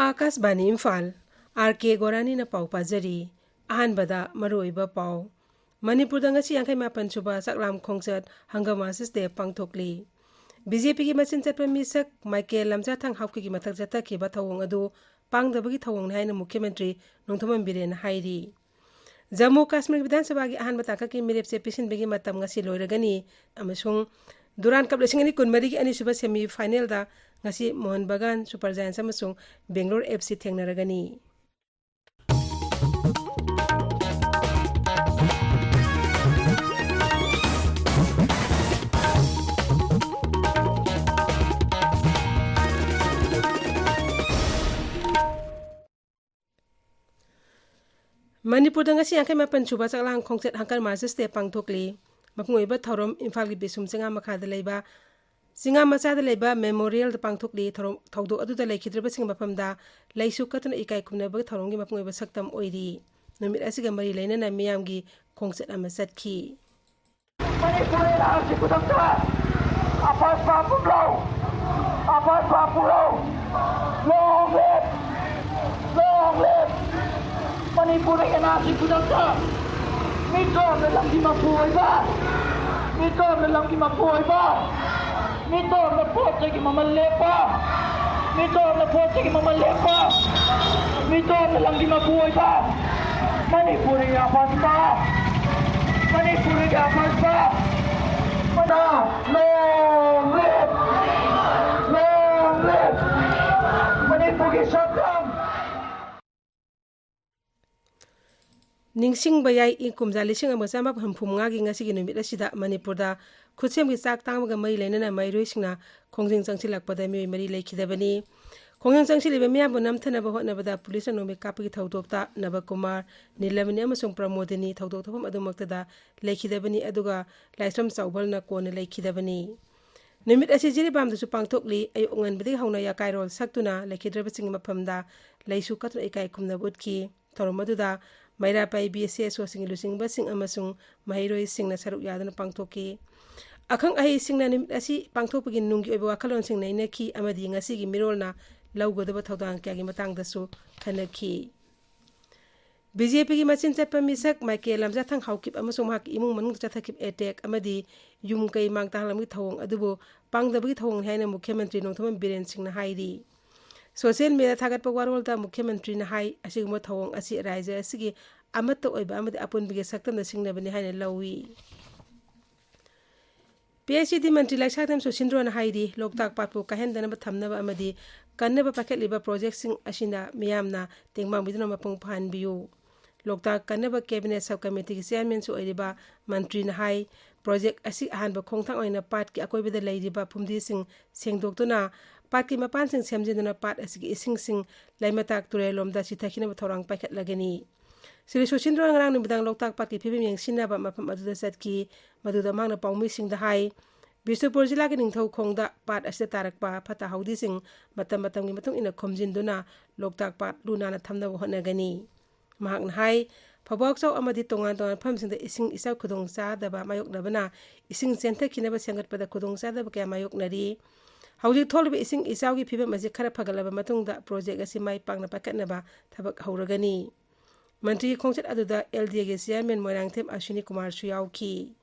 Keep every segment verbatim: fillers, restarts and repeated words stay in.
ꯑꯥꯀꯥꯁꯕꯥꯅꯤ Imphal, R ꯀꯦ ꯒꯣꯔꯥꯅꯤꯅ ꯄꯥꯎ ꯄꯥꯖꯔꯤ꯫ ꯑꯍꯥꯟꯕꯗ ꯃꯔꯨꯑꯣꯏꯕ ꯄꯥꯎ꯫ ꯃꯅꯤꯄꯨꯔꯗ ꯉꯁꯤ ꯌꯥꯡꯈꯩ ꯃꯥꯄꯟ ꯁꯨꯕ ꯆꯥꯛꯂꯥꯝ ꯈꯣꯡꯆꯠ ꯍꯪꯒꯥꯃꯥ ꯁꯤꯁꯇꯦ ꯄꯥꯡꯊꯣꯛꯂꯤ꯫ ꯕꯤ ꯖꯦ ꯄꯤꯒꯤ ꯃꯆꯤꯟ ꯆꯠꯄ ꯃꯤꯁꯛ ꯃꯥꯏꯀꯦꯜ ꯂꯝꯖꯥꯊꯥꯡ ꯍꯥꯎꯀꯤꯒꯤ ꯃꯊꯛ ꯆꯠꯊꯈꯤꯕ ꯊꯧꯑꯣꯡ ꯑꯗꯨ ꯄꯥꯡꯗꯕꯒꯤ ꯊꯧꯑꯣꯡꯅꯤ ꯍꯥꯏꯅ ꯃꯨꯈ꯭ꯌ ꯃꯟꯇ꯭ꯔꯤ ꯅꯣꯡꯊꯣꯝꯕꯝ ꯕꯤꯔꯦꯟꯅ ꯍꯥꯏꯔꯤ꯫ ꯖꯝꯃꯨ ꯀꯥꯁꯃꯤꯔ ꯕꯤꯙꯥꯟ ꯁꯚꯥꯒꯤ ꯑꯍꯥꯟꯕ ꯇꯥꯡꯀꯛꯀꯤ ꯃꯤꯔꯦꯞꯁꯦ ꯄꯤꯁꯤꯟꯕꯒꯤ ꯃꯇꯝ ꯉꯁꯤ ꯂꯣꯏꯔꯒꯅꯤ ꯑꯃꯁꯨꯡ ꯗꯨꯔꯥꯟ ꯀꯞ ꯂꯤꯁꯤꯡ ꯑꯅꯤ ꯀꯨꯟꯃꯔꯤꯒꯤ ꯑꯅꯤꯁꯨꯕ ꯁꯦꯃꯤ ꯐꯥꯏꯅꯦꯜꯗ ꯉꯁꯤ ꯃꯣꯍꯟ ꯕꯒꯥꯟ ꯁꯨꯄꯔ ꯖꯥꯌꯟꯁ ꯑꯃꯁꯨꯡ ꯕꯦꯡꯒ꯭ꯂꯣꯔ ꯑꯦꯐ ꯁꯤ ꯊꯦꯡꯅꯔꯒꯅꯤ꯫ ꯃꯅꯤꯄꯨꯔꯗ ꯉꯁꯤ ꯌꯥꯡꯈꯩ ꯃꯥꯄꯟ ꯁꯨꯕ ꯆꯥꯛꯂꯥꯡ ꯈꯣꯡꯆꯠ ꯍꯪꯒꯥꯃꯥ ꯁꯤꯁꯇꯦ ꯄꯥꯡꯊꯣꯛꯂꯤ꯫ ꯃꯄꯨꯡ ꯑꯣꯏꯕ ꯊꯧꯔꯝ ꯏꯝꯐꯥꯜꯒꯤ ꯕꯤꯁꯨꯝ ꯆꯤꯡꯉꯥ ꯃꯈꯥꯗ ꯂꯩꯕ, ꯆꯤꯡꯉꯥ ꯃꯆꯥꯗ ꯂꯩꯕ ꯃꯦꯃꯣꯔꯤꯌꯦꯜꯗ ꯄꯥꯡꯊꯣꯛꯂꯤ꯫ ꯊꯧꯔꯝ, ꯊꯧꯗꯣꯛ ꯑꯗꯨꯗ ꯂꯩꯈꯤꯗ꯭ꯔꯕꯁꯤꯡꯒꯤ ꯃꯐꯝꯗ ꯂꯩꯁꯨ ꯀꯠꯇꯨꯅ ꯏꯀꯥꯏ ꯈꯨꯝꯅꯕꯒꯤ ꯊꯧꯔꯝꯒꯤ ꯃꯄꯨꯡ ꯑꯣꯏꯕ ꯁꯛꯇꯝ ꯑꯣꯏꯔꯤ꯫ ꯅꯨꯃꯤꯠ ꯑꯁꯤꯒ ꯃꯔꯤ ꯂꯩꯅꯅ ꯃꯤꯌꯥꯝꯒꯤ ꯈꯣꯡꯆꯠ ꯑꯃ ꯆꯠꯈꯤ꯫ ꯃꯅꯤꯄꯨꯔꯤ ꯂꯥꯟꯁꯤ ꯈꯨꯗꯛꯇ ꯑꯄꯥꯁ ꯄꯥꯄꯨꯂꯧ, ꯑꯄꯥꯁ ꯄꯥꯄꯨꯂꯧ꯫ Long live! Long live! ꯃꯅꯤꯄꯨꯔꯗ ꯑꯦꯟ ꯑꯥꯔ ꯁꯤ ꯈꯨꯗꯛꯇ ꯃꯤꯇꯣꯞꯅ ꯂꯝꯒꯤ ꯃꯄꯨ ꯑꯣꯏꯕ, ꯃꯤꯇꯣꯞꯅ ꯂꯝꯒꯤ ꯃꯄꯨ ꯑꯣꯏꯕ, ꯃꯤꯇꯣꯞꯅ ꯄꯣꯠ ꯆꯩꯒꯤ ꯃꯃꯜ ꯂꯦꯞꯄ, ꯃꯤꯇꯣꯞꯅ ꯄꯣꯠ ꯆꯩꯒꯤ ꯃꯃꯜ ꯂꯦꯞꯄ, ꯃꯤꯇꯣꯞꯅ ꯂꯝꯒꯤ ꯃꯄꯨ ꯑꯣꯏꯕ, ꯃꯅꯤꯄꯨꯔꯒꯤ ꯑꯄꯥꯁꯄ, ꯃꯅꯤꯄꯨꯔꯒꯤ ꯑꯄꯥꯁꯄ꯫ Long live! Long live! ꯃꯅꯤꯄꯨꯔꯒꯤ ꯁꯛꯇꯝ! ꯅꯤꯡꯁꯤꯡꯕ ꯌꯥꯏ, ꯏꯪ ꯀꯨꯝꯖꯥ ꯂꯤꯁꯤꯡ ꯑꯃꯒ ꯆꯥꯃꯥꯄꯟ ꯍꯨꯝꯐꯨ ꯃꯉꯥꯒꯤ ꯉꯁꯤꯒꯤ ꯅꯨꯃꯤꯠ ꯑꯁꯤꯗ ꯃꯅꯤꯄꯨꯔꯗ ꯈꯨꯠꯁꯦꯝꯒꯤ ꯆꯥꯛ ꯇꯥꯡꯕꯒ ꯃꯔꯤ ꯂꯩꯅꯅ ꯃꯍꯩꯔꯣꯏꯁꯤꯡꯅ ꯈꯣꯡꯖꯪ ꯆꯪꯁꯤꯜꯂꯛꯄꯗ ꯃꯤꯑꯣꯏ ꯃꯔꯤ ꯂꯩꯈꯤꯗꯕꯅꯤ꯫ ꯈꯣꯡꯖꯪ ꯆꯪꯁꯤꯜꯂꯤꯕ ꯃꯤꯌꯥꯝꯕꯨ ꯅꯝꯊꯅꯕ ꯍꯣꯠꯅꯕꯗ ꯄꯨꯂꯤꯁꯅ ꯅꯣꯡꯃꯩ ꯀꯥꯞꯄꯒꯤ ꯊꯧꯗꯣꯛꯇ ꯅꯕꯀꯨꯃꯥꯔ, ꯅꯤꯂꯃꯅꯤ ꯑꯃꯁꯨꯡ ꯄ꯭ꯔꯃꯣꯗꯤꯅꯤ ꯊꯧꯗꯣꯛ ꯊꯣꯛꯐꯝ ꯑꯗꯨꯃꯛꯇꯗ ꯂꯩꯈꯤꯗꯕꯅꯤ, ꯑꯗꯨꯒ ꯂꯥꯏꯁ꯭ꯔꯝ ꯆꯥꯎꯕꯜꯅ ꯀꯣꯟꯅ ꯂꯩꯈꯤꯗꯕꯅꯤ꯫ ꯅꯨꯃꯤꯠ ꯑꯁꯤ ꯖꯤꯔꯤꯕꯥꯝꯗꯁꯨ ꯄꯥꯡꯊꯣꯛꯂꯤ꯫ ꯑꯌꯨꯛ ꯑꯉꯟꯕꯗꯒꯤ ꯍꯧꯅ ꯌꯥꯀꯥꯏꯔꯣꯜ ꯁꯛꯇꯨꯅ ꯂꯩꯈꯤꯗ꯭ꯔꯕꯁꯤꯡꯒꯤ ꯃꯐꯝꯗ ꯂꯩꯁꯨ ꯀꯠꯇꯨꯅ ꯏꯀꯥꯏ ꯈꯨꯝꯅꯕ ꯎꯠꯈꯤ꯫ ꯊꯧꯔꯝ ꯑꯗꯨꯗ ꯃꯩꯔꯥ ꯄꯥꯏꯕꯤ ꯁꯤ ꯑꯦꯁ ꯑꯣꯁꯤꯡꯒꯤ ꯂꯨꯆꯤꯡꯕꯁꯤꯡ ꯑꯃꯁꯨꯡ ꯃꯍꯩꯔꯣꯏꯁꯤꯡꯅ ꯁꯔꯨꯛ ꯌꯥꯗꯨꯅ ꯄꯥꯡꯊꯣꯛꯈꯤ꯫ ꯑꯈꯪ ꯑꯍꯩꯁꯤꯡꯅ ꯅꯨꯃꯤꯠ ꯑꯁꯤ ꯄꯥꯡꯊꯣꯛꯄꯒꯤ ꯅꯨꯡꯒꯤ ꯑꯣꯏꯕ ꯋꯥꯈꯜꯂꯣꯟꯁꯤꯡ ꯅꯩꯅꯈꯤ ꯑꯃꯗꯤ ꯉꯁꯤꯒꯤ ꯃꯤꯔꯣꯜꯅ ꯂꯧꯒꯗꯕ ꯊꯧꯗꯥꯡ ꯀꯌꯥꯒꯤ ꯃꯇꯥꯡꯗꯁꯨ ꯈꯟꯅꯈꯤ꯫ ꯕꯤ ꯖꯦ ꯄꯤꯒꯤ ꯃꯆꯤꯟ ꯆꯠꯄ ꯃꯤꯁꯛ ꯃꯥꯏꯀꯦꯜ ꯂꯝꯖꯥꯊꯥꯡ ꯍꯥꯎꯀꯤꯞ ꯑꯃꯁꯨꯡ ꯃꯍꯥꯛꯀꯤ ꯏꯃꯨꯡ ꯃꯅꯨꯡꯗ ꯆꯠꯊꯈꯤꯕ ꯑꯦꯇꯦꯛ ꯑꯃꯗꯤ ꯌꯨꯝ ꯀꯩ ꯃꯥꯡ ꯇꯥꯛꯂꯝꯕꯒꯤ ꯊꯧꯑꯣꯡ ꯑꯗꯨꯕꯨ ꯄꯥꯡꯗꯕꯒꯤ ꯊꯧꯑꯣꯡꯅꯤ ꯍꯥꯏꯅ ꯃꯨꯈ꯭ꯌ ꯃꯟꯇ꯭ꯔꯤ ꯅꯣꯡꯊꯣꯝꯕꯝ ꯕꯤꯔꯦꯟ ꯁꯤꯡꯅ ꯍꯥꯏꯔꯤ꯫ ꯁꯣꯁꯤꯌꯦꯜ ꯃꯤꯗꯤꯌꯥꯗ ꯊꯥꯒꯠꯄ ꯋꯥꯔꯣꯜꯗ ꯃꯨꯈ꯭ꯌ ꯃꯟꯇ꯭ꯔꯤꯅ ꯍꯥꯏ, ꯑꯁꯤꯒꯨꯝꯕ ꯊꯧꯑꯣꯡ ꯑꯁꯤ ꯔꯥꯖ꯭ꯌ ꯑꯁꯤꯒꯤ ꯑꯃꯠꯇ ꯑꯣꯏꯕ ꯑꯃꯗꯤ ꯑꯄꯨꯟꯕꯒꯤ ꯁꯛꯇꯝꯗ ꯁꯤꯡꯅꯕꯅꯤ ꯍꯥꯏꯅ ꯂꯧꯏ꯫ ꯄꯤ ꯑꯩꯆ ꯏ ꯗꯤ ꯃꯟꯇ꯭ꯔꯤ ꯂꯩꯁꯥꯡꯊꯦꯝ ꯁꯨꯁꯤꯟꯗ꯭ꯔꯣꯅ ꯍꯥꯏꯔꯤ, ꯂꯣꯛꯇꯥꯛ ꯄꯥꯠꯄꯨ ꯀꯥꯏꯍꯟꯗꯅꯕ ꯊꯝꯅꯕ ꯑꯃꯗꯤ ꯀꯟꯅꯕ ꯄꯥꯏꯈꯠꯂꯤꯕ ꯄ꯭ꯔꯣꯖꯦꯛꯁꯤꯡ ꯑꯁꯤꯅ ꯃꯤꯌꯥꯝꯅ ꯇꯦꯡꯕꯥꯡꯕꯤꯗꯨꯅ ꯃꯄꯨꯡ ꯐꯥꯍꯟꯕꯤꯌꯨ꯫ ꯂꯣꯛꯇꯥꯛ ꯀꯟꯅꯕ ꯀꯦꯕꯤꯅꯦꯠ ꯁꯕ ꯀꯃꯤꯇꯤꯒꯤ ꯆꯤꯌꯥꯔꯃꯦꯟꯁꯨ ꯑꯣꯏꯔꯤꯕ ꯃꯟꯇ꯭ꯔꯤꯅ ꯍꯥꯏ, ꯄ꯭ꯔꯣꯖꯦꯛ ꯑꯁꯤ ꯑꯍꯥꯟꯕ ꯈꯣꯡꯊꯥꯡ ꯑꯣꯏꯅ ꯄꯥꯠꯀꯤ ꯑꯀꯣꯏꯕꯗ ꯂꯩꯔꯤꯕ ꯐꯨꯝꯗꯤꯁꯤꯡ ꯁꯦꯡꯗꯣꯛꯇꯨꯅ ꯄꯥꯠꯀꯤ ꯃꯄꯥꯟꯁꯤꯡ ꯁꯦꯝꯖꯤꯟꯗꯨꯅ ꯄꯥꯠ ꯑꯁꯤꯒꯤ ꯏꯁꯤꯡꯁꯤꯡ ꯂꯩꯃꯇꯥꯛ ꯇꯨꯔꯦꯜꯂꯣꯝꯗ ꯆꯤꯊꯈꯤꯅꯕ ꯊꯧꯔꯥꯡ ꯄꯥꯏꯈꯠꯂꯒꯅꯤ꯫ ꯁ꯭ꯔꯤ ꯁꯨꯁꯤꯟꯗ꯭ꯔꯣꯅ ꯉꯔꯥꯡ ꯅꯨꯃꯤꯗꯥꯡ ꯂꯣꯛꯇꯥꯛ ꯄꯥꯠꯀꯤ ꯐꯤꯕꯝ ꯌꯦꯡꯁꯤꯟꯅꯕ ꯃꯐꯝ ꯑꯗꯨꯗ ꯆꯠꯈꯤ꯫ ꯃꯗꯨꯗ ꯃꯍꯥꯛꯅ ꯄꯥꯎꯃꯤꯁꯤꯡꯗ ꯍꯥꯏ, ꯕꯤꯁꯅꯨꯄꯨꯔ ꯖꯤꯂꯥꯒꯤ ꯅꯤꯡꯊꯧꯈꯣꯡꯗ ꯄꯥꯠ ꯑꯁꯤꯗ ꯇꯥꯔꯛꯄ ꯐꯠꯇ ꯍꯥꯎꯗꯤꯁꯤꯡ ꯃꯇꯝ ꯃꯇꯝꯒꯤ ꯃꯇꯨꯡ ꯏꯟꯅ ꯈꯣꯝꯖꯤꯟꯗꯨꯅ ꯂꯣꯛꯇꯥꯛ ꯄꯥꯠ ꯂꯨ ꯅꯥꯟꯅ ꯊꯝꯅꯕ ꯍꯣꯠꯅꯒꯅꯤ꯫ ꯃꯍꯥꯛꯅ ꯍꯥꯏ, ꯐꯧꯕꯥꯛꯆꯧ ꯑꯃꯗꯤ ꯇꯣꯉꯥꯟ ꯇꯣꯉꯥꯟꯕ ꯃꯐꯝꯁꯤꯡꯗ ꯏꯁꯤꯡ ꯏꯆꯥꯎ ꯈꯨꯗꯣꯡꯆꯥꯗꯕ ꯃꯥꯌꯣꯛꯅꯕꯅ ꯏꯁꯤꯡ ꯆꯦꯟꯊꯈꯤꯅꯕ ꯁꯦꯝꯒꯠꯄꯗ ꯈꯨꯗꯣꯡꯆꯥꯗꯕ ꯀꯌꯥ ꯃꯥꯌꯣꯛꯅꯔꯤ꯫ ꯍꯧꯖꯤꯛ ꯊꯣꯛꯂꯤꯕ ꯏꯁꯤꯡ ꯏꯆꯥꯎꯒꯤ ꯐꯤꯕꯝ ꯑꯁꯤ ꯈꯔ ꯐꯒꯠꯂꯕ ꯃꯇꯨꯡꯗ ꯄ꯭ꯔꯣꯖꯦꯛ ꯑꯁꯤ ꯃꯥꯏ ꯄꯥꯛꯅ ꯄꯥꯏꯈꯠꯅꯕ ꯊꯕꯛ ꯍꯧꯔꯒꯅꯤ꯫ ꯃꯟꯇ꯭ꯔꯤꯒꯤ ꯈꯣꯡꯆꯠ ꯑꯗꯨꯗ ꯑꯦꯜ ꯗꯤ ꯑꯦꯒꯤ ꯆꯤꯌꯥꯔꯃꯦꯟ ꯃꯣꯏꯔꯥꯡꯊꯦꯝ ꯑꯁ꯭ꯋꯤꯅꯤ ꯀꯨꯃꯥꯔꯁꯨ ꯌꯥꯎꯈꯤ꯫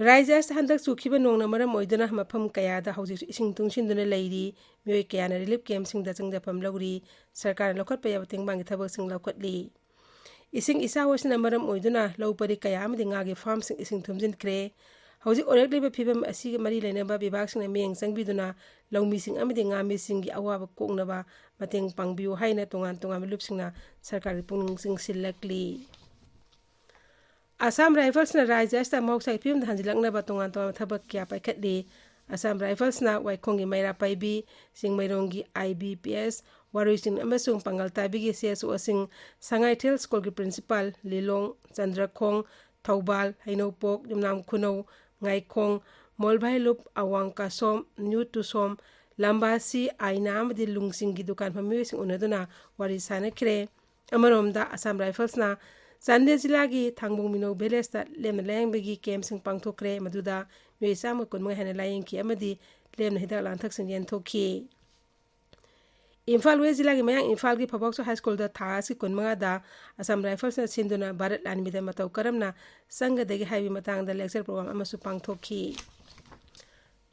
ꯔꯥꯖ꯭ꯌ ꯑꯁꯤꯗ ꯍꯟꯗꯛ ꯆꯨꯈꯤꯕ ꯅꯣꯡꯅ ꯃꯔꯝ ꯑꯣꯏꯗꯨꯅ ꯃꯐꯝ ꯀꯌꯥꯗ ꯍꯧꯖꯤꯛꯁꯨ ꯏꯁꯤꯡ ꯇꯨꯡꯁꯤꯟꯗꯨꯅ ꯂꯩꯔꯤ꯫ ꯃꯤꯑꯣꯏ ꯀꯌꯥꯅ ꯔꯤꯂꯤꯐ ꯀꯦꯝꯞꯁꯤꯡꯗ ꯆꯪꯖꯐꯝ ꯂꯧꯔꯤ꯫ ꯁꯔꯀꯥꯔꯅ ꯂꯧꯈꯠꯄ ꯌꯥꯕ ꯇꯦꯡꯕꯥꯡꯒꯤ ꯊꯕꯛꯁꯤꯡ ꯂꯧꯈꯠꯂꯤ꯫ ꯏꯁꯤꯡ ꯏꯆꯥꯎ ꯑꯁꯤꯅ ꯃꯔꯝ ꯑꯣꯏꯗꯨꯅ ꯂꯧ ꯄꯔꯤ ꯀꯌꯥ ꯑꯃꯗꯤ ꯉꯥꯒꯤ ꯐꯥꯔꯝꯁꯤꯡ ꯏꯁꯤꯡ ꯊꯨꯝꯖꯤꯟꯈ꯭ꯔꯦ꯫ ꯍꯧꯖꯤꯛ ꯑꯣꯏꯔꯛꯂꯤꯕ ꯐꯤꯕꯝ ꯑꯁꯤꯒ ꯃꯔꯤ ꯂꯩꯅꯕ ꯕꯤꯚꯥꯒꯁꯤꯡꯅ ꯃꯤꯠꯌꯦꯡ ꯆꯪꯕꯤꯗꯨꯅ ꯂꯧꯃꯤꯁꯤꯡ ꯑꯃꯗꯤ ꯉꯥꯃꯤꯁꯤꯡꯒꯤ ꯑꯋꯥꯕ ꯀꯣꯛꯅꯕ ꯃꯇꯦꯡ ꯄꯥꯡꯕꯤꯌꯨ ꯍꯥꯏꯅ ꯇꯣꯉꯥꯟ ꯇꯣꯉꯥꯟꯕ ꯂꯨꯞꯁꯤꯡꯅ ꯁꯔꯀꯥꯔꯒꯤ ꯄꯨꯛꯅꯤꯡ ꯆꯤꯡꯁꯤꯜꯂꯛꯂꯤ꯫ ꯑꯁꯥꯝ ꯔꯥꯏꯐꯜꯁꯅ ꯔꯥꯖ꯭ꯌ ꯑꯁꯤꯗ ꯃꯍꯧꯁꯥꯒꯤ ꯐꯤꯕꯝꯗ ꯍꯟꯖꯤꯜꯂꯛꯅꯕ ꯇꯣꯉꯥꯟ ꯇꯣꯉꯥꯟꯕ ꯊꯕꯛ ꯀꯌꯥ ꯄꯥꯏꯈꯠꯂꯤ꯫ ꯑꯁꯥꯝ ꯔꯥꯏꯐꯜꯁꯅ ꯋꯥꯏꯈꯣꯡꯒꯤ ꯃꯩꯔꯥ ꯄꯥꯏꯕꯤ, ꯆꯤꯡꯃꯩꯔꯣꯡꯒꯤ ꯑꯥꯏ ꯕꯤ ꯄꯤ ꯑꯦꯁ, ꯋꯥꯔꯣꯏꯆꯤꯡ ꯑꯃꯁꯨꯡ ꯄꯥꯡꯒꯜ ꯇꯥꯕꯤꯒꯤ ꯁꯤ ꯑꯦꯁ ꯑꯣꯁꯤꯡ, ꯁꯉꯥꯏꯊꯦꯜ ꯁ꯭ꯀꯨꯜꯒꯤ ꯄ꯭ꯔꯤꯟꯁꯤꯄꯥꯜ ꯂꯤꯂꯣꯡ ꯆꯟꯗ꯭ꯔꯈꯣꯡ, ꯊꯧꯕꯥꯜ, ꯍꯩꯅꯧꯄꯣꯛ, ꯌꯨꯝꯅꯥꯝ ꯈꯨꯅꯧ, ꯉꯥꯏꯈꯣꯡ, ꯃꯣꯜꯚꯥꯏꯂꯨꯞ, ꯑꯋꯥꯡ ꯀꯥꯁꯣꯝ, ꯅ꯭ꯌꯨ ꯇꯨꯁꯣꯝ, ꯂꯝꯕꯥꯁꯤ, ꯑꯥꯏꯅꯥ ꯑꯃꯗꯤ ꯂꯨꯡꯁꯤꯡꯒꯤ ꯗꯨꯀꯥꯟ ꯐꯝꯕ ꯃꯤꯑꯣꯏꯁꯤꯡ ꯎꯅꯗꯨꯅ ꯋꯥꯔꯤ ꯁꯥꯅꯈ꯭ꯔꯦ꯫ ꯑꯃꯔꯣꯝꯗ ꯑꯁꯥꯝ ꯔꯥꯏꯐꯜꯁꯅ ꯆꯥꯟꯗꯦꯜ ꯖꯤꯂꯥꯒꯤ ꯊꯥꯡꯕꯣꯡ ꯃꯤꯅꯧ ꯚꯤꯂꯦꯖꯇ ꯂꯦꯝꯅ ꯂꯥꯌꯦꯡꯕꯒꯤ ꯀꯦꯝꯞꯁꯤꯡ ꯄꯥꯡꯊꯣꯛꯈ꯭ꯔꯦ꯫ ꯃꯗꯨꯗ ꯃꯤꯑꯣꯏ ꯆꯥꯝꯃ ꯀꯨꯟꯃꯉꯥ ꯍꯦꯟꯅ ꯂꯥꯌꯦꯡꯈꯤ ꯑꯃꯗꯤ ꯂꯦꯝꯅ ꯍꯤꯗꯥꯛ ꯂꯥꯡꯊꯛꯁꯤꯡ ꯌꯦꯟꯊꯣꯛꯈꯤ꯫ ꯏꯝꯐꯥꯜ ꯋꯦꯁ ꯖꯤꯂꯥꯒꯤ ꯃꯌꯥꯡ ꯏꯝꯐꯥꯜꯒꯤ ꯐꯕꯥꯎꯆ ꯍꯥꯏ ꯁ꯭ꯀꯨꯜꯗ ꯊꯥ ꯑꯁꯤ ꯀꯨꯟꯃꯉꯥꯗ ꯑꯁꯥꯝ ꯔꯥꯏꯐꯜꯁꯅ ꯁꯤꯟꯗꯨꯅ ꯚꯥꯔꯠ ꯂꯥꯟꯃꯤꯗ ꯃꯇꯧ ꯀꯔꯝꯅ ꯆꯪꯒꯗꯒꯦ ꯍꯥꯏꯕꯒꯤ ꯃꯇꯥꯡꯗ ꯂꯦꯛꯆꯔ ꯄ꯭ꯔꯣꯒ꯭ꯔꯥꯝ ꯑꯃꯁꯨ ꯄꯥꯡꯊꯣꯛꯈꯤ꯫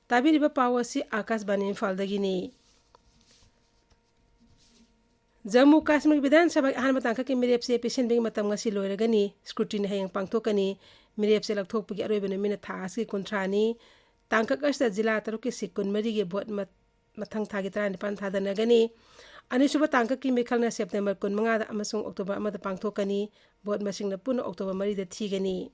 ꯇꯥꯕꯤꯔꯤꯕ ꯄꯥꯎ ꯑꯁꯤ ꯑꯥꯀꯥꯁꯕꯥꯅꯤ ꯏꯝꯐꯥꯜꯗꯒꯤꯅꯤ꯫ ꯖꯝꯃꯨ ꯀꯥꯁꯃꯤꯔ ꯕꯤꯙꯥꯟ ꯁꯚꯥꯒꯤ ꯑꯍꯥꯟꯕ ꯇꯥꯡꯀꯛꯀꯤ ꯃꯤꯔꯦꯞꯁꯦ ꯄꯤꯁꯤꯟꯕꯒꯤ ꯃꯇꯝ ꯉꯁꯤ ꯂꯣꯏꯔꯒꯅꯤ꯫ ꯁ꯭ꯀ꯭ꯔꯨꯇꯤꯅꯤ ꯍꯌꯦꯡ ꯄꯥꯡꯊꯣꯛꯀꯅꯤ꯫ ꯃꯤꯔꯦꯞꯁꯦ ꯂꯧꯊꯣꯛꯄꯒꯤ ꯑꯔꯣꯏꯕ ꯅꯨꯃꯤꯠꯅ ꯊꯥ ꯑꯁꯤꯒꯤ ꯀꯨꯟꯊ꯭ꯔꯥꯅꯤ꯫ ꯇꯥꯡꯀꯛ ꯑꯁꯤꯗ ꯖꯤꯂꯥ ꯇꯔꯨꯛꯀꯤ ꯁꯤꯠ ꯀꯨꯟꯃꯔꯤꯒꯤ ꯚꯣꯠ ꯃ-, ꯃꯊꯪ ꯊꯥꯒꯤ ꯇꯔꯥꯅꯤꯄꯥꯟ ꯊꯥꯗꯅꯒꯅꯤ꯫ ꯑꯅꯤꯁꯨꯕ ꯇꯥꯡꯀꯛꯀꯤ ꯃꯤꯈꯜꯅ ꯁꯦꯞꯇꯦꯝꯕꯔ ꯀꯨꯟꯃꯉꯥꯗ ꯑꯃꯁꯨꯡ ꯑꯣꯛꯇꯣꯕꯔ ꯑꯃꯗ ꯄꯥꯡꯊꯣꯛꯀꯅꯤ꯫ ꯚꯣꯠ ꯃꯁꯤꯡꯅ ꯄꯨꯟꯅ ꯑꯣꯛꯇꯣꯕꯔ ꯃꯔꯤꯗ ꯊꯤꯒꯅꯤ꯫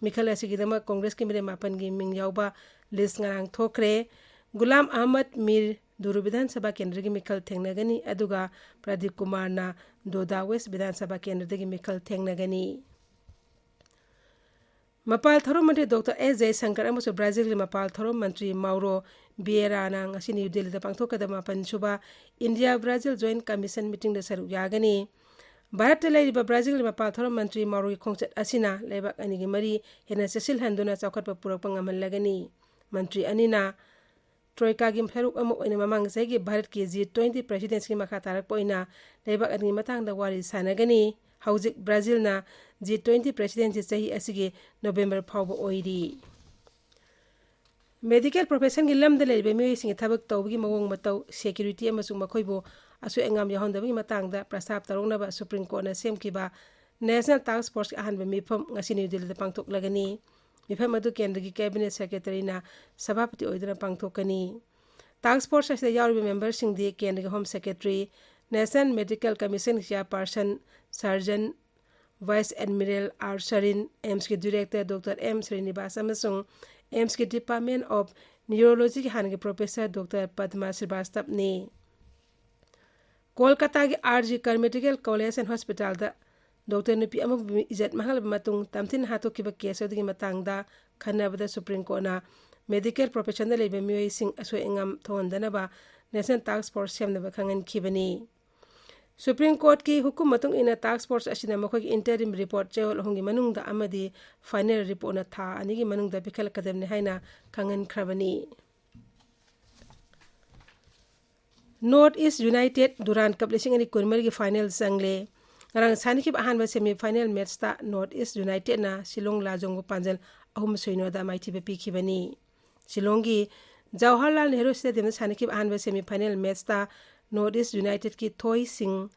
ꯃꯤꯈꯜ ꯑꯁꯤꯒꯤꯗꯃꯛ ꯀꯣꯡꯒ꯭ꯔꯦꯁꯀꯤ ꯃꯤꯔꯦꯞ ꯃꯥꯄꯟꯒꯤ ꯃꯤꯡ ꯌꯥꯎꯕ ꯂꯤꯁ ꯉꯔꯥꯡ ꯊꯣꯛꯈ꯭ꯔꯦ꯫ ꯒꯨꯂꯥꯝ ꯑꯍꯃꯗ ꯃꯤꯔ ꯗꯨꯔꯨ ꯕꯤꯙꯥꯟ ꯁꯚꯥ ꯀꯦꯟꯗ꯭ꯔꯒꯤ ꯃꯤꯈꯜ ꯊꯦꯡꯅꯒꯅꯤ, ꯑꯗꯨꯒ ꯄ꯭ꯔꯗꯤꯞ ꯀꯨꯃꯥꯔꯅ ꯗꯣꯗꯥ ꯋꯦꯁ ꯕꯤꯙꯥꯟ ꯁꯚꯥ ꯀꯦꯟꯗ꯭ꯔꯗꯒꯤ ꯃꯤꯈꯜ ꯊꯦꯡꯅꯒꯅꯤ꯫ ꯃꯄꯥꯜ ꯊꯧꯔꯝ ꯃꯟꯇ꯭ꯔꯤ ꯗꯣꯛꯇꯔ ꯑꯦꯁ ꯖꯌꯁꯪꯀꯔ ꯑꯃꯁꯨꯡ ꯕ꯭ꯔꯥꯖꯤꯜꯒꯤ ꯃꯄꯥꯜ ꯊꯧꯔꯝ ꯃꯟꯇ꯭ꯔꯤ ꯃꯥꯎꯔꯣ ꯕꯤꯌꯦꯔꯥꯅ ꯉꯁꯤ ꯅ꯭ꯌꯨ ꯗꯦꯜꯂꯤꯗ ꯄꯥꯡꯊꯣꯛꯀꯗꯕ ꯃꯥꯄꯟ ꯁꯨꯕ ꯏꯟꯗꯤꯌꯥ ꯕ꯭ꯔꯥꯖꯤꯜ ꯖꯣꯏꯟꯠ ꯀꯃꯤꯁꯟ ꯃꯤꯇꯤꯡꯗ ꯁꯔꯨꯛ ꯌꯥꯒꯅꯤ꯫ ꯚꯥꯔꯠꯇ ꯂꯩꯔꯤꯕ ꯕ꯭ꯔꯥꯖꯤꯜꯒꯤ ꯃꯄꯥꯜ ꯊꯧꯔꯝ ꯃꯟꯇ꯭ꯔꯤ ꯃꯥꯎꯔꯣꯒꯤ ꯈꯣꯡꯆꯠ ꯑꯁꯤꯅ ꯂꯩꯕꯥꯛ ꯑꯅꯤꯒꯤ ꯃꯔꯤ ꯍꯦꯟꯅ ꯆꯦꯠꯁꯤꯜꯍꯟꯗꯨꯅ ꯆꯥꯎꯈꯠꯄ ꯄꯨꯔꯛꯄ ꯉꯝꯍꯜꯂꯒꯅꯤ꯫ ꯃꯟꯇ꯭ꯔꯤ ꯑꯅꯤꯅ ꯇ꯭ꯔꯣꯏꯀꯥꯒꯤ ꯁꯔꯨꯛ ꯑꯃ ꯑꯣꯏꯅ ꯃꯃꯥꯡ ꯆꯍꯤꯒꯤ ꯚꯥꯔꯠꯀꯤ ꯖꯤ ꯇ꯭ꯋꯦꯟꯇꯤ ꯄ꯭ꯔꯦꯁꯤꯗꯦꯟꯁꯤꯒꯤ ꯃꯈꯥ ꯇꯥꯔꯛꯄ ꯑꯣꯏꯅ ꯂꯩꯕꯥꯛ ꯑꯅꯤꯒꯤ ꯃꯇꯥꯡꯗ ꯋꯥꯔꯤ ꯁꯥꯟꯅꯒꯅꯤ꯫ ꯍꯧꯖꯤꯛ ꯕ꯭ꯔꯥꯖꯤꯜꯅ ꯖꯤ ꯇ꯭ꯋꯦꯟꯇꯤ ꯄ꯭ꯔꯦꯁꯤꯗꯦꯟꯁꯤ ꯆꯍꯤ ꯑꯁꯤꯒꯤ ꯅꯣꯕꯦꯝꯕꯔ ꯐꯥꯎꯕ ꯑꯣꯏꯔꯤ꯫ ꯃꯦꯗꯤꯀꯦꯜ ꯄ꯭ꯔꯣꯐꯦꯁꯟꯒꯤ ꯂꯝꯗ ꯂꯩꯔꯤꯕ ꯃꯤꯑꯣꯏꯁꯤꯡꯒꯤ ꯊꯕꯛ ꯇꯧꯕꯒꯤ ꯃꯑꯣꯡ ꯃꯇꯧ, ꯁꯦꯀ꯭ꯌꯨꯔꯤꯇꯤ ꯑꯃꯁꯨꯡ ꯃꯈꯣꯏꯕꯨ ꯑꯁꯣꯏ ꯑꯉꯥꯝ ꯌꯥꯎꯍꯟꯗꯕꯒꯤ ꯃꯇꯥꯡꯗ ꯄ꯭ꯔꯁꯇꯥꯞ ꯇꯧꯔꯛꯅꯕ ꯁꯨꯄ꯭ꯔꯤꯝ ꯀꯣꯔꯠꯅ ꯁꯦꯝꯈꯤꯕ ꯅꯦꯁꯅꯦꯜ ꯇꯥꯁꯛ ꯐꯣꯔꯁꯀꯤ ꯑꯍꯥꯟꯕ ꯃꯤꯐꯝ ꯉꯁꯤ ꯅ꯭ꯌꯨ ꯗꯤꯜꯂꯤꯗ ꯄꯥꯡꯊꯣꯛꯂꯒꯅꯤ꯫ ꯃꯤꯐꯝ ꯑꯗꯨ ꯀꯦꯟꯗ꯭ꯔꯒꯤ ꯀꯦꯕꯤꯅꯦꯠ ꯁꯦꯀ꯭ꯔꯦꯇꯔꯤꯅ ꯁꯚꯥꯄꯇꯤ ꯑꯣꯏꯗꯨꯅ ꯄꯥꯡꯊꯣꯛꯀꯅꯤ꯫ ꯇꯥꯁꯛ ꯐꯣꯔꯁ ꯑꯁꯤꯗ ꯌꯥꯎꯔꯤꯕ ꯃꯦꯝꯕꯔꯁꯤꯡꯗꯤ ꯀꯦꯟꯗ꯭ꯔꯒꯤ ꯍꯣꯝ ꯁꯦꯀ꯭ꯔꯦꯇꯔꯤ, ꯅꯦꯁꯅꯦꯜ ꯃꯦꯗꯤꯀꯦꯜ ꯀꯃꯤꯁꯟꯒꯤ chairperson surgeon vice admiral R Sarin, ꯑꯦꯝꯁꯀꯤ ꯗꯤꯔꯦꯛꯇꯔ ꯗꯣꯛꯇꯔ ꯑꯦꯝ ꯁ꯭ꯔꯤꯅꯤꯕꯥꯁ ꯑꯃꯁꯨꯡ ꯑꯦꯝꯁꯀꯤ ꯗꯤꯄꯥꯔꯠꯃꯦꯟ ꯑꯣꯐ ꯅ꯭ꯌꯨꯔꯣꯂꯣꯖꯤꯒꯤ ꯍꯥꯟꯅꯒꯤ ꯄ꯭ꯔꯣꯐꯦꯁꯔ ꯗꯣꯛꯇꯔ ꯄꯗꯃꯥ ꯁ꯭ꯔꯤꯕꯥꯁꯇꯕꯅꯤ꯫ ꯀꯣꯜꯀꯥꯇꯥꯒꯤ R G Kar medical college and ꯍꯣꯁꯄꯤꯇꯥꯜꯗ ꯗꯣꯛꯇꯔ ꯅꯨꯄꯤ ꯑꯃꯕꯨ ꯏꯖꯠ ꯃꯥꯡꯍꯜꯂꯕ ꯃꯇꯨꯡ ꯇꯝꯊꯤꯅ ꯍꯥꯠꯇꯣꯛꯈꯤꯕ ꯀꯦꯁ ꯑꯗꯨꯒꯤ ꯃꯇꯥꯡꯗ ꯈꯟꯅꯕꯗ ꯁꯨꯄ꯭ꯔꯤꯝ ꯀꯣꯔꯠꯅ ꯃꯦꯗꯤꯀꯦꯜ ꯄ꯭ꯔꯣꯐꯦꯁꯟꯗ ꯂꯩꯕ ꯃꯤꯑꯣꯏꯁꯤꯡ ꯑꯁꯣꯏ ꯑꯉꯥꯝ ꯊꯣꯛꯍꯟꯗꯅꯕ ꯅꯦꯁꯅꯦꯜ ꯇꯥꯁꯛ ꯐꯣꯔꯁ ꯁꯦꯝꯅꯕ ꯈꯪꯍꯟꯈꯤꯕꯅꯤ꯫ ꯁꯨꯄ꯭ꯔꯤꯝ ꯀꯣꯔꯠꯀꯤ ꯍꯨꯀꯨꯝ ꯃꯇꯨꯡ ꯏꯟꯅ ꯇꯥꯁꯛ ꯐꯣꯔꯁ ꯑꯁꯤꯅ ꯃꯈꯣꯏꯒꯤ ꯏꯟꯇꯔꯤꯝ ꯔꯤꯄꯣꯔꯠ ꯆꯌꯣꯜ ꯑꯍꯨꯝꯒꯤ ꯃꯅꯨꯡꯗ ꯑꯃꯗꯤ ꯐꯥꯏꯅꯦꯜ ꯔꯤꯄꯣꯔꯠꯅ ꯊꯥ ꯑꯅꯤꯒꯤ ꯃꯅꯨꯡꯗ ꯄꯤꯈꯠꯂꯛꯀꯗꯕꯅꯤ ꯍꯥꯏꯅ ꯈꯪꯍꯟꯈ꯭ꯔꯕꯅꯤ꯫ North East United Durand Cup ꯂꯤꯁꯤꯡ ꯑꯅꯤ ꯀꯨꯟꯃꯔꯤꯒꯤ final ꯆꯪꯂꯦ꯫ ꯉꯔꯥꯡ ꯁꯥꯟꯅꯈꯤꯕ ꯑꯍꯥꯟꯕ semi final matchꯇ North East Unitedꯅ Shillong ꯂꯥꯖꯣꯡꯕꯨ ꯄꯥꯟꯖꯜ ꯑꯍꯨꯝ ꯁꯤꯅꯣꯗ ꯃꯥꯏꯊꯤꯕ ꯄꯤꯈꯤꯕꯅꯤ꯫ ꯁꯤꯂꯣꯡꯒꯤ ꯖꯋꯥꯍꯔꯂꯥꯜ ꯅꯦꯍꯔꯨ Stadiumꯗ ꯁꯥꯟꯅꯈꯤꯕ ꯑꯍꯥꯟꯕ semi final matchꯇ North East Unitedꯀꯤ ꯊꯣꯏ ꯁꯤꯡ,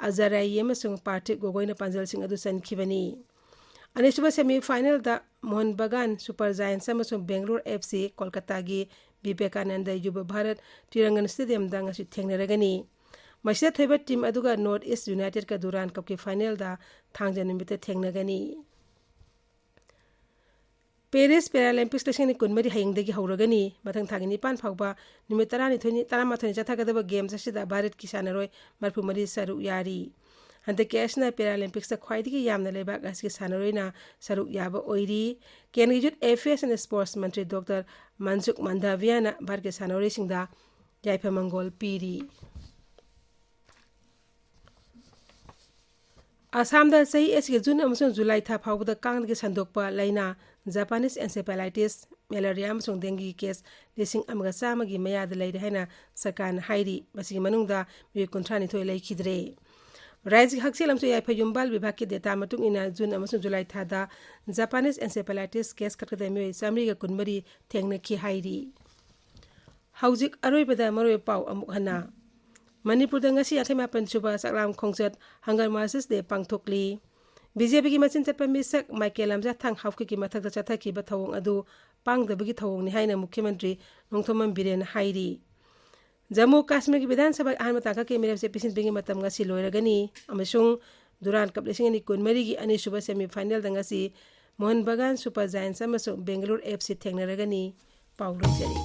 ꯑꯖꯔꯥꯏ ꯑꯃꯁꯨꯡ ꯄꯥꯔꯊꯤꯛ ꯒꯣꯒꯣꯏꯅ ꯄꯥꯟꯖꯜꯁꯤꯡ ꯑꯗꯨ ꯆꯟꯈꯤꯕꯅꯤ꯫ ꯑꯅꯤꯁꯨꯕ semi finalꯗ ꯃꯣꯍꯟ ꯕꯒꯥꯟ Super Giants ꯑꯃꯁꯨꯡ ꯕꯦꯡꯒꯂꯣꯔ F C ꯀꯣꯜꯀꯇꯥꯒꯤ ꯕꯤꯕꯦꯀꯥꯅꯟꯗ ꯌꯨꯕ ꯚꯥꯔꯠ ꯇ꯭ꯔꯤꯔꯪꯒꯟ Stadiumꯗ ꯉꯁꯤ ꯊꯦꯡꯅꯔꯒꯅꯤ꯫ ꯃꯁꯤꯗ ꯊꯣꯏꯕ team ꯑꯗꯨꯒ North East Unitedꯀ Durand Cupꯀꯤ finalꯗ ꯊꯥꯡꯖ ꯅꯨꯃꯤꯠꯇ ꯊꯦꯡꯅꯒꯅꯤ꯫ Paris Paralympics ꯂꯤꯁꯤꯡ ꯑꯅꯤ ꯀꯨꯟꯃꯔꯤ ꯍꯌꯦꯡꯗꯒꯤ ꯍꯧꯔꯒꯅꯤ꯫ ꯃꯊꯪ ꯊꯥꯒꯤ ꯅꯤꯄꯥꯟ ꯐꯥꯎꯕ ꯅꯨꯃꯤꯠ ꯇꯔꯥꯅꯤꯊꯣꯏꯅꯤ, ꯇꯔꯥꯃꯥꯊꯣꯏꯅꯤ ꯆꯠꯊꯒꯗꯕ games ꯑꯁꯤꯗ ꯚꯥꯔꯠꯀꯤ ꯁꯥꯟꯅꯔꯣꯏ ꯃꯔꯐꯨ ꯃꯔꯤ ꯁꯔꯨꯛ ꯌꯥꯔꯤ꯫ ꯍꯟꯗꯛꯀꯤ ꯑꯁꯤꯅ Paralympicsꯇ ꯈ꯭ꯋꯥꯏꯗꯒꯤ ꯌꯥꯝꯅ ꯂꯩꯕꯥꯛ ꯑꯁꯤꯒꯤ ꯁꯥꯟꯅꯔꯣꯏꯅ ꯁꯔꯨꯛ ꯌꯥꯕ ꯑꯣꯏꯔꯤ꯫ ꯀꯦꯟꯗ꯭ꯔꯒꯤ Youth Affairs and Sports Mantri doctor ꯃꯟꯁꯨꯈ ꯃꯟꯗꯥꯚꯤꯌꯥꯅ ꯚꯥꯔꯠꯀꯤ ꯁꯥꯟꯅꯔꯣꯏꯁꯤꯡꯗ ꯌꯥꯏꯐ ꯃꯪꯒꯣꯜ ꯄꯤꯔꯤ꯫ ꯑꯁꯥꯝꯗ ꯆꯍꯤ ꯑꯁꯤꯒꯤ ꯖꯨꯟ ꯑꯃꯁꯨꯡ ꯖꯨꯂꯥꯏ ꯊꯥ ꯐꯥꯎꯕꯗ ꯀꯥꯡꯗꯒꯤ ꯁꯟꯗꯣꯛꯄ ꯂꯥꯏꯅꯥ Japanese encephalitis, malaria ꯑꯃꯁꯨꯡ dengue case ꯂꯤꯁꯤꯡ ꯑꯃꯒ ꯆꯥꯝꯃꯒꯤ ꯃꯌꯥꯗ ꯂꯩꯔꯦ ꯍꯥꯏꯅ ꯁꯔꯀꯥꯔꯅ ꯍꯥꯏꯔꯤ꯫ ꯃꯁꯤꯒꯤ ꯃꯅꯨꯡꯗ ꯃꯤꯑꯣꯏ ꯀꯨꯟꯊ꯭ꯔꯥꯅꯤꯊꯣꯏ ꯂꯩꯈꯤꯗ꯭ꯔꯦ꯫ ꯔꯥꯖ꯭ꯌꯒꯤ ꯍꯛꯁꯦꯜ ꯑꯃꯁꯨꯡ ꯌꯥꯏꯐ ꯌꯨꯝꯕꯥꯜ ꯕꯤꯚꯥꯒꯀꯤ data ꯃꯇꯨꯡ ꯏꯟꯅ ꯖꯨꯟ ꯑꯃꯁꯨꯡ ꯖꯨꯂꯥꯏ ꯊꯥꯗ Japanese encephalitis case ꯀꯛꯈꯠꯄꯗ ꯃꯤꯑꯣꯏ ꯆꯥꯃꯔꯤꯒ ꯀꯨꯟꯃꯔꯤ ꯊꯦꯡꯅꯈꯤ ꯍꯥꯏꯔꯤ꯫ ꯍꯧꯖꯤꯛ ꯑꯔꯣꯏꯕꯗ ꯃꯔꯨꯑꯣꯏꯕ ꯄꯥꯎ ꯑꯃꯨꯛ ꯍꯟꯅ꯫ ꯃꯅꯤꯄꯨꯔꯗ ꯉꯁꯤ ꯌꯥꯡꯈꯩ ꯃꯥꯄꯟ ꯁꯨꯕ ꯆꯥꯛꯂꯥꯝ ꯈꯣꯡꯆꯠ Hunger Marches Day ꯄꯥꯡꯊꯣꯛꯂꯤ꯫ BJPꯒꯤ ꯃꯆꯤꯟ ꯆꯠꯄ ꯃꯤꯁꯛ ꯃꯥꯏꯀꯦꯜ ꯂꯝꯖꯥꯊꯥꯡ ꯍꯥꯎꯀꯤꯞꯀꯤ ꯃꯊꯛꯇ ꯆꯠꯊꯈꯤꯕ ꯊꯧꯑꯣꯡ ꯑꯗꯨ ꯄꯥꯡꯗꯕꯒꯤ ꯊꯧꯑꯣꯡꯅꯤ ꯍꯥꯏꯅ ꯃꯨꯈ꯭ꯌ ꯃꯟꯇ꯭ꯔꯤ ꯅꯣꯡꯊꯣꯝꯕꯝ ꯕꯤꯔꯦꯟꯅ ꯍꯥꯏꯔꯤ꯫ ꯖꯝꯃꯨ ꯀꯥꯁꯃꯤꯔꯒꯤ ꯕꯤꯙꯥꯟ ꯁꯚꯥꯒꯤ ꯑꯍꯥꯟꯕ ꯇꯥꯡꯀꯛꯀꯤ ꯃꯤꯔꯦꯞꯆꯦ ꯄꯤꯁꯤꯟꯕꯒꯤ ꯃꯇꯝ ꯉꯁꯤ ꯂꯣꯏꯔꯒꯅꯤ ꯑꯃꯁꯨꯡ ꯗꯨꯔꯥꯟ ꯀꯞ ꯂꯤꯁꯤꯡ ꯑꯅꯤ ꯀꯨꯟꯃꯔꯤꯒꯤ ꯑꯅꯤꯁꯨꯕ semi finalꯗ ꯉꯁꯤ ꯃꯣꯍꯟ ꯕꯒꯥꯟ Super Giants ꯑꯃꯁꯨꯡ ꯕꯦꯡꯒꯂꯨꯔꯨ F C ꯊꯦꯡꯅꯔꯒꯅꯤ꯫ ꯄꯥꯎ ꯂꯣꯏꯖꯔꯦ꯫